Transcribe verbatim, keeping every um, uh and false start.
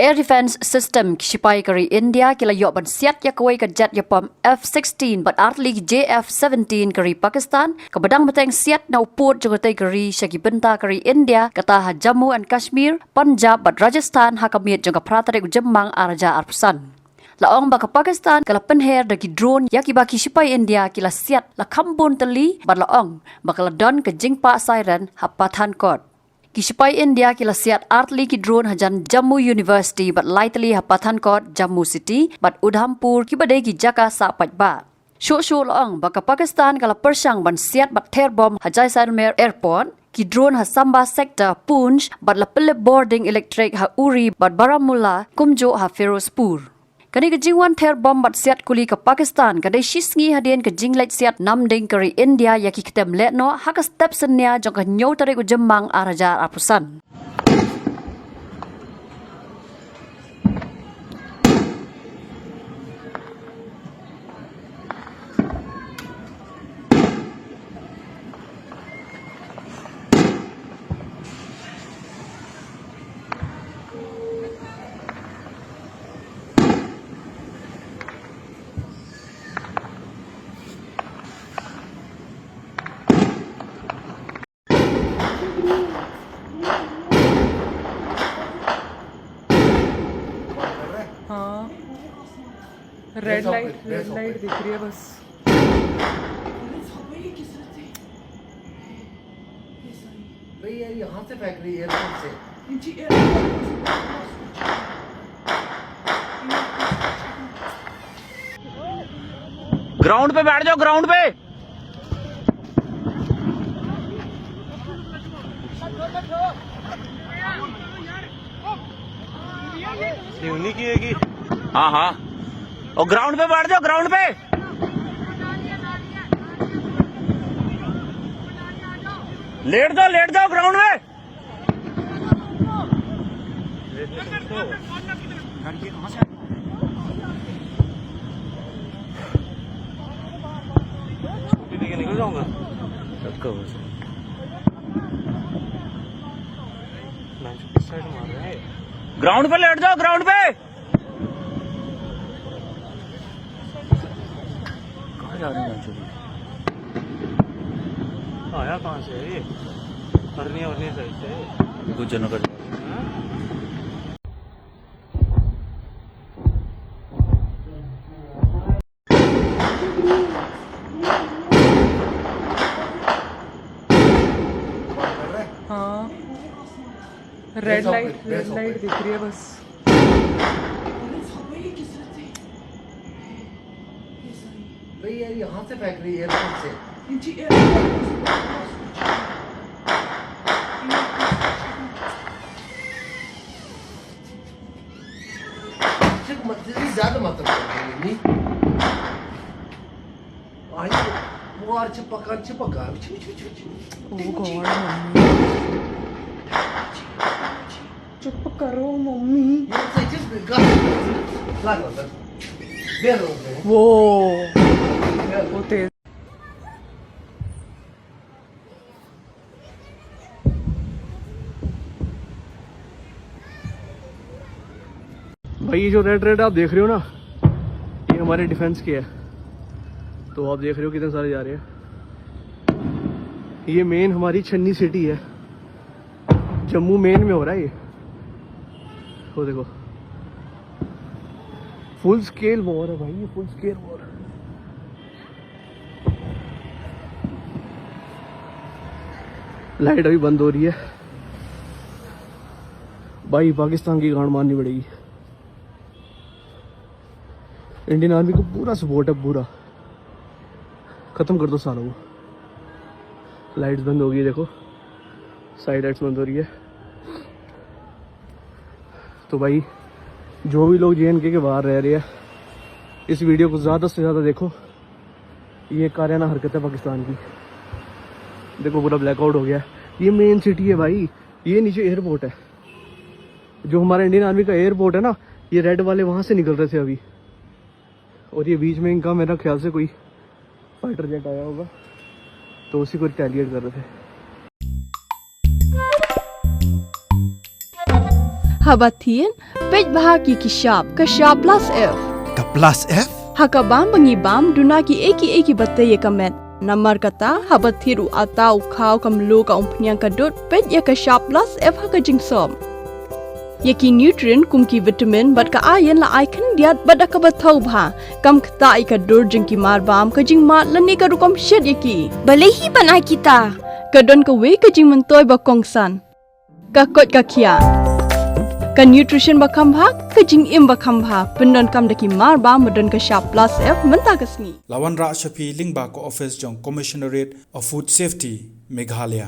air defense system, ki shipai ka ri India ki la ïoh ban siat ïa kawei ka jet ïapom F sixteen bad artylli ki J F seventeen ka ri Pakistan, kaba dang bteng siat na u pud jong katei ka ri sha ki bynta ka ri India, kata ha Jammu and Kashmir, Punjab bad Rajasthan ha ka miet jong ka phra tarik u Jymmang ar hajar arphew san. La ong ba ka Pakistan ka la pynher da ki drone ïa kiba ki shipai India ki la siat la kham bun tylli, bad la ong ba ka la don ka jingpah siren ha Pathankot. Ki shipai India ki la siat artylli ki drone hajan Jammu University bad lai tylli ha Pathankot, Jammu City bad Udhampur, kiba dei ki jaka sah paidbah. Shuh shuh la ong ba ka Pakistan ka la pyrshang ban siat bad ther bom ha Jaisalmer Airport, ki drone ha Samba Sector, Poonch, bad la pynlip bording elektrik ha Uri bad Baramulla, kumjuh ha Firozpur. Kane ka jingwan ther bom bad siat kuli ka Pakistan ka dei shisngi hadien ka jingleit siat namding ka ri India ïa ki ktem lehnoh ha ka step synñia jong ka hynñiew tarik u Jymmang ar hajar arphew san. हाँ, रेड लाइट, रेड लाइट दिख रही है बस। नहीं यार, यहाँ से फेंक रही है, एयरपोर्ट से। ग्राउंड पे बैठ जाओ, ग्राउंड पे। ये उन्हीं की है कि हाँ, हाँ। और ग्राउंड पे बैठ जाओ, ग्राउंड पे। लेट जाओ, लेट जाओ ग्राउंड में। स्कूटी लेके निकल जाऊंगा। सबका हो सकता। मैं किस साइड मार रहा है? ग्राउंड पे लेट जाओ, ग्राउंड पे। कहाँ जा रहे हैं चोरी? आया कहाँ से है ये? अरनिया, अरनिया साइड से है। गुज्जर नगर। हाँ? हाँ। रेड लाइट, रेड लाइट दिख रही है बस। नहीं यार, यहाँ से फेंक रही है, एयरपोर्ट से। चुप मत, ज्यादा मत बोल, नहीं। Ay, वो और चिपका, चिपका। चुप, चुप, चुप, चुप। Oh God, मम्मी। चुप करो, मम्मी। वो तेज। भाई, ये जो रेड रेड आप देख रहे हो ना, ये हमारे डिफेंस की है। तो आप देख रहे हो कितने सारे जा रहे हैं। ये मेन हमारी छन्नी सिटी है, जम्मू मेन में हो रहा है ये। वो देखो, फुल स्केल वॉर है भाई, ये फुल स्केल वॉर। लाइट अभी बंद हो रही है भाई, पाकिस्तान की गांड मारनी पड़ेगी। इंडियन आर्मी को पूरा सपोर्ट है, पूरा। खत्म कर दो सालों को। लाइट्स बंद हो गई, देखो, साइड लाइट्स बंद हो रही है। तो भाई, जो भी लोग जे एंड के के बाहर रह रहे हैं, इस वीडियो को ज़्यादा से ज़्यादा देखो। ये कारियाना हरकत है पाकिस्तान की। देखो, पूरा ब्लैकआउट हो गया। ये मेन सिटी है भाई, ये नीचे एयरपोर्ट है। जो हमारा इंडियन आर्मी का एयरपोर्ट है ना, ये रेड वाले वहाँ से निकल रहे थे अभी। और ये बीच में इनका, मेरा ख्याल से कोई फाइटर जेट आया होगा, तो उसी को रिटेलिएट कर रहे थे। Haba thied, peit bha ki ki shap, ka shap plus F. Ka plus F? Ha ka bam ba ngi bam, duna ki ei ki ei ki ba tei ïa ka met. Namar kata, haba thied u ata, u khaw, ka mluh, ka umphniang, ka dud, peit ïa ka shap plus F ha ka jingsop. Ïa ki nutrient kum ki vitamin bad ka iron la ai khyndiat bad da kaba thaw bha. Kam ktah ïa ka dur jong ki marbam, ka jingmad lane ka rukom shet ïa ki. Balei hi ban ai kita? Ka don kawei ka jingmyntoi ba kongsan. Ka koit ka khiah. Ka nutrition ba kham bha, ka jingim ba kham bha. Pyndonkam da ki marbam ba don ka shap plus F mynta ka sngi. La wanrah sha phi lyngba ka office jong Commissionerate of Food Safety, Meghalaya.